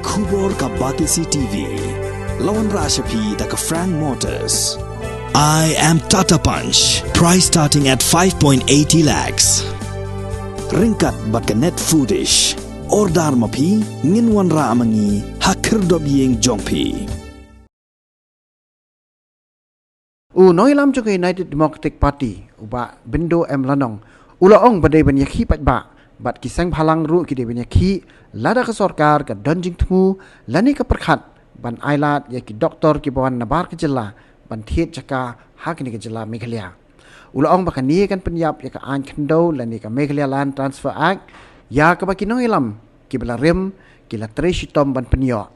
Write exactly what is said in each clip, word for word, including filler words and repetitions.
Khubor ka Batesi T V. La wanrah sha phi da ka Frank Motors. I am Tata Punch. Price starting at five point eighty lakhs. Ryngkat bad ka Net Foodish. Order ma phi, ngin wanrah ma ngi ha khyrdop ïing jong phi. U nongïalam jong ka United Democratic Party, u Bah Bindo M Lanong, u la ong ba dei ban ïakhih paidbah bad ki seng bhalang ruh ki dei ban ïakhih lada ka sorkar ka don jingthmu lane ka pyrkhat ban ailad ïa ki doktor kiba wan nabar ka jylla ban thied jaka ha kane ka jylla Meghalaya. U la ong ba kane kan pynïap ïa ka aiñ khyndew lane ka Meghalaya Land Transfer Act, ïa kaba ki nongïalam kiba la rim ki la trei shitom ban pynïoh.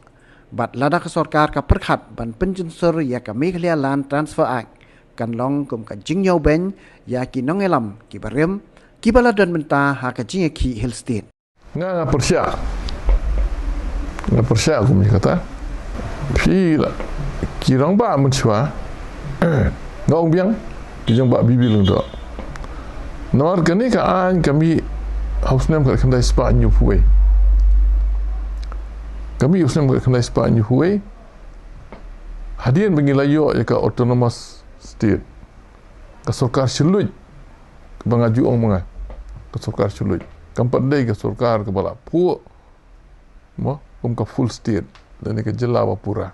Bad lada ka sorkar ka pyrkhat ban pynjynsur ïa ka Meghalaya Land Transfer Act, kan long kum ka jingïawbeiñ ïa ki nongïalam kiba rim, kiba la don mynta ha ka jingïakhih Hill State. Nga, nga pyrshah. Nga pyrshah kum ïa kata. Phi la, ki rangbah mynshuwa, nga ong biang, ki jong Bah B B Lyngdoh. Namar kane ka aiñ ka mih ha u snem khatkhyndai spah hynñiewphew wei. Ka mih ha u snem khatkhyndai spah hynñiewphew wei. Hadien ba ngi la ïoh ïa ka autonomous state, ka sorkar shilluit, kaba nga ju ong ma nga, ka sorkar shilluit, kam pat dei ka sorkar kaba la phuh, mo, kum ka full state lane ka jylla ba pura.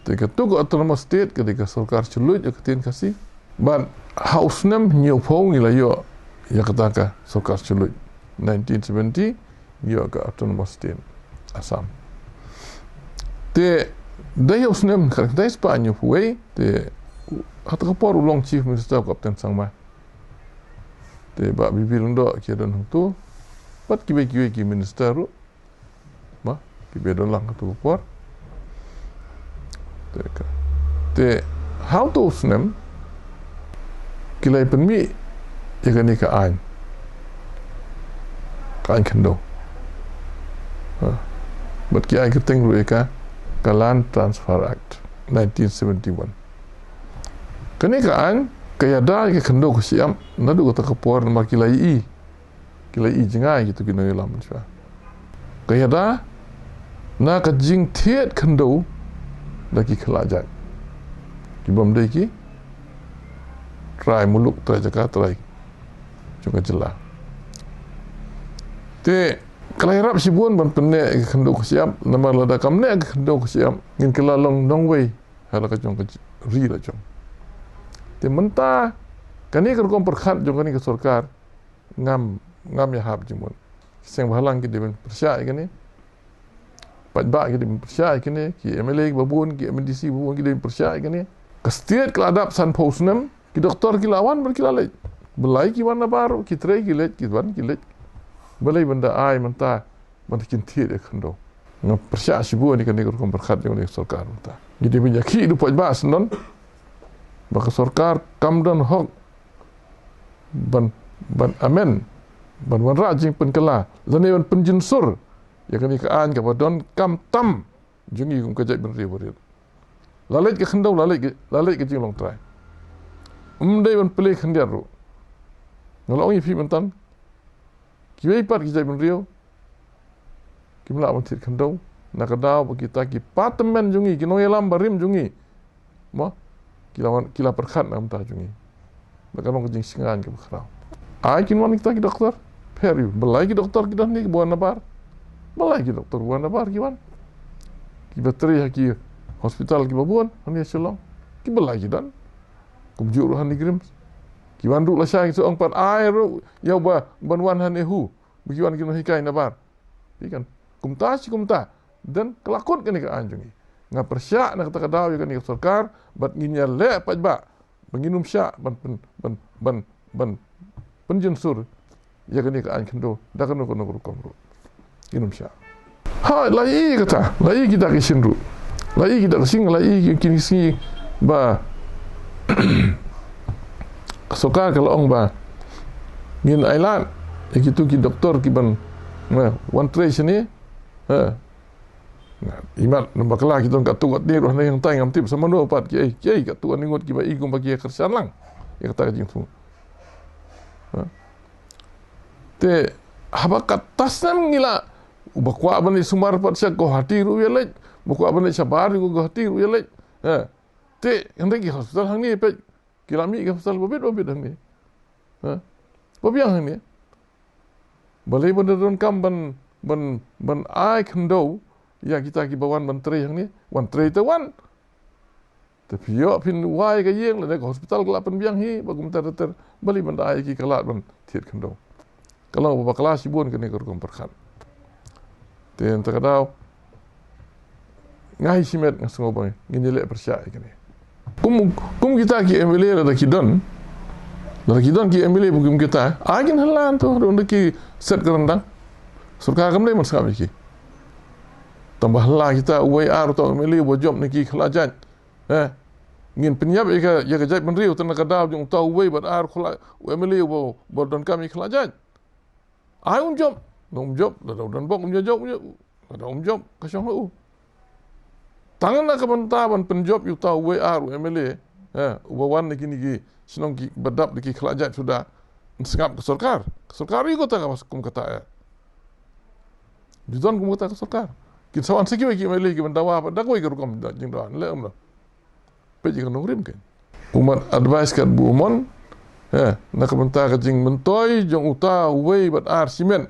Te katu ka autonomous state ka dei ka sorkar shilluit ïa ka ktien Khasi. Bad ha u snem hynñiewphew ngi la ïoh ïa kata ka sorkar shilluit. Nineteen seventy, ïoh ka autonomous state Assam. Te dei ha u snem khatkhyndai spah hynñiewphew wei, te ha kata ka por u long Chief Minister u Captain Sangma. Te Bah B B Lyngdoh ki don hangtu, bad kiwei kiwei ki minister ruh, ba kiba don lang ha katu ka por. Te ka, te ha utu u snem ki la ïa pynmih ïa kane ka aiñ, ka aiñ khyndew. Ha. Bad ki ai kyrteng ruh ïa ka, ka Land Transfer Act nineteen seventy-one. Kane ka aiñ ka ïada ïa ka khyndew ka shyiap naduh kata ka por namar ki la ïohi, ki la ïohi jngai kitu ki nongïalam mynshuwa. Ka ïada na ka jingthied khyndew da ki khlad jait, ki bym dei ki trai muluk, trai jaka, trai jong ka jylla. Te ka la ïarap shibun ban pynneh ïa ka khyndew ka shyiap, namar lada kam neh ïa ka khyndew ka shyiap, ngin kylla long nongwei ha la ka jong ka ri la jong. Te mynta kane ka rukom pyrkhat jong kane ka sorkar, ngam, ngam ïahap jingmut. Ki seng bhalang ki dei ban pyrshah ïa kane. Paidbah ki dei ban pyrshah ïa kane. Ki M L A kiba bun, ki M D C kiba bun ki dei ban pyrshah ïa kane. Ka state ka la dap sanphew snem, ki doktor ki la wan bad ki la leit. Balei ki wan nabar, ki trei ki leit, ki wan ki leit. Balei ban da ai mynta ban kin thied ïa ka khyndew? Nga pyrshah shibun ïa kane ka rukom pyrkhat jong kane ka sorkar mynta. Ngi dei ban ïakhih da u paidbah syndon ba ka sorkar kam don hok ban, ban amend, ban wanrah jingpynkylla lane ban pynjynsur ïa kane ka aiñ kaba donkam tam jong ngi kum ka jaitbynriew barit. La leit ka khyndew, la leit ka, la leit ka jinglong trai. Ym dei ban plie khyndiat ruh. Nga la ong ïa phi mynta, kiwei pat ki jaitbynriew kim lah ban thied khyndew na ka daw ba kita ki patmen jong ngi, ki nongïalam barim jong ngi, mo, ki la wan, ki la pyrkhat na ka bynta jong ngi. Ba kan long ka jingshngaiñ kaba khraw. Ai kin wan kita ki doktor? Pher ïa u, balei ki doktor ki don hangne kiba wan nabar? Balei ki doktor kiba wan nabar ki wan? Kiba trei ha ki hospital kiba bun hangne ha Shillong, kiba lai ki don? Kumjuh ruh hangne ha KRIMS. Ki wan ruh lashai ki sa ong pat, ai ruh ïa u ba ban wan hangne, hu ba ki wan ki nonghikai nabar. Phi kan, kumta shi kumta, dang ka la kut kane ka aiñ jong ngi. Nga pyrshah na kata ka daw ïa kane ka sorkar bad ngin ïaleh paidbah ba ngin ym shah ban pyn, ban, ban, ban pynjynsur ïa kane ka aiñ khyndew da kano kano ka rukom ruh. Ngin ym shah. Ha, la ïohi kata, la ïohi kita ki shin ruh. La ïohi kita ki shin, la ïohi ki, ki sngi ba ka sorkar ka la ong ba ngin ailad ïa kitu ki doktor kiban, eh, wan trei shane. Ha. Imat, namar ba ka la ki don katto katne ruh hangne hangtai, ngam tip sa mano pat, kiei kiei katto katne ngut kiba i kumba ki ïa kyrshan lang ïa kata ka jingthmu. Ha. Te haba katto snem ngi la, Uba kwah ban leit sumar pat sha Guwahati ruh ïa leit. Uba kwah ban leit shabar ruh Guwahati ruh ïa leit. Ha. Te, hynrei ki hospital hangne peit. Ki la mih ki hospital ba bit ba bit hangne. Ha. Ba biang hangne. Balei ban da donkam ban, ban, ban ai khyndew ïa kita kiba wan ban trei hangne. Wan trei te wan. Te phi ïoh phin wai ka ïing lane ka hospital ka la pynbiang hi, ba kumta ter ter, balei ban da ai ki ka lad ban thied khyndew. Ka long ba bakla shibun kane ka rukom pyrkhat. Te hynta ka daw, nga hi shimet nga sngew ba ngin ïaleh pyrshah ïa kane. Kum, kum kita ki M L A lada ki don, lada ki don ki M L A ba kum kita, ai kin hynla to, don da ki set ka ryndang. Sorkar kam dei ban sngap ïa ki. Tang ba hynla kita uwei ar uta u M L A uba jop na ki khlad jait. Eh, ngin pynïap ïa ka, ïa ka jaitbynriew tang na ka daw jong uta uwei bad ar khlad, u M L A uba, uba donkam ïa khlad jait. Ai um jop, na um jop, lada u don bok um jop, um jop, lada um jop, ka shong ha u. Tang na ka bynta ban pynjop ïa uta uwei ar u M L A, eh, uba wan na kine ki shnong kiba dap da ki khlad jait suda, sngap ka sorkar. Ka sorkar ïa kata ka bas kum kata, eh. Ju don kum kata ka sorkar. Kin sa wan sa kiwei ki M L A kiban dawa bad da kawei ka rukom jingdawa, leh um da. Peit ïa ka nongrim kein. U mat advice kat bu u mon, eh, na ka bynta ka jingmyntoi jong uta uwei bad ar shimet.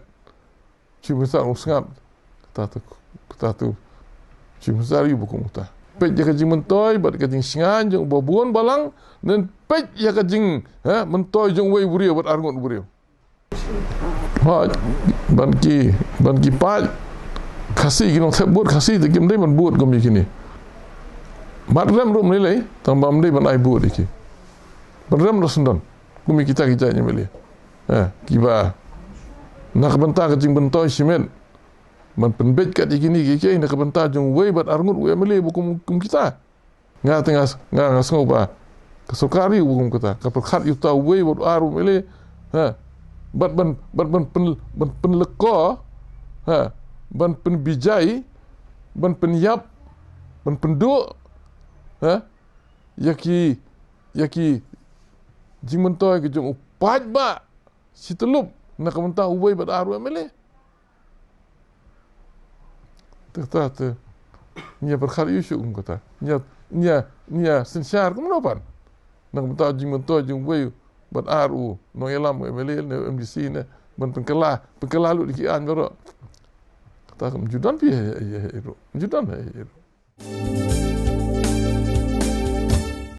Chief Minister u sngap. Kata tu, kata tu. Chief Minister ïa u ba kum uta. Peit ïa ka jingmyntoi bad ka jingshngaiñ jong uba bun balang, ne peit ïa ka jing, eh, myntoi jong uwei u briew bad ar ngut u briew. Hooid, ban ki, ban ki paid Khasi, ki nongthep bud Khasi te kim dei ban bud kum ïa kine. Mat rem ruh ym lei lei, tang ba ym dei ban ai bud ïa ki. Ban rem ruh syndon, kum ïa kita ki jait M L A. Eh, kiba na ka bynta ka jingmyntoi shimet, ban pynbeit kat ïa kine ki, ki na ka bynta jong uwei bad ar ngut u M L A ba kum, kum kita. Nga te nga, nga, nga sngew ba ka sorkar ïa u ba kum kata, ka pyrkhat ïa uta uwei bad ar u M L A, ha, bad ban, bad ban pyn, ban pynleko, ha, ban pynbijai, ban pynïap, ban pynduh, ha, ïa ki, ïa ki jingmyntoi ki jong u paidbah shi tyllup na ka bynta uwei bad ar u M L A. Te kata te, ngi ïa pyrkhat ïa u shuh kum kata. Ngi ïa, ngi ïa, ngi ïa synshar kumno pat na ka bynta jingmyntoi jong uwei bad ar u nongïalam, u M L A ne u M D C ne, ban pynkylla, pynkylla lut ïa ki aiñ baroh. Kata kam ju don phi, eh, eh, eh, eh, ju don, eh, eh, eh.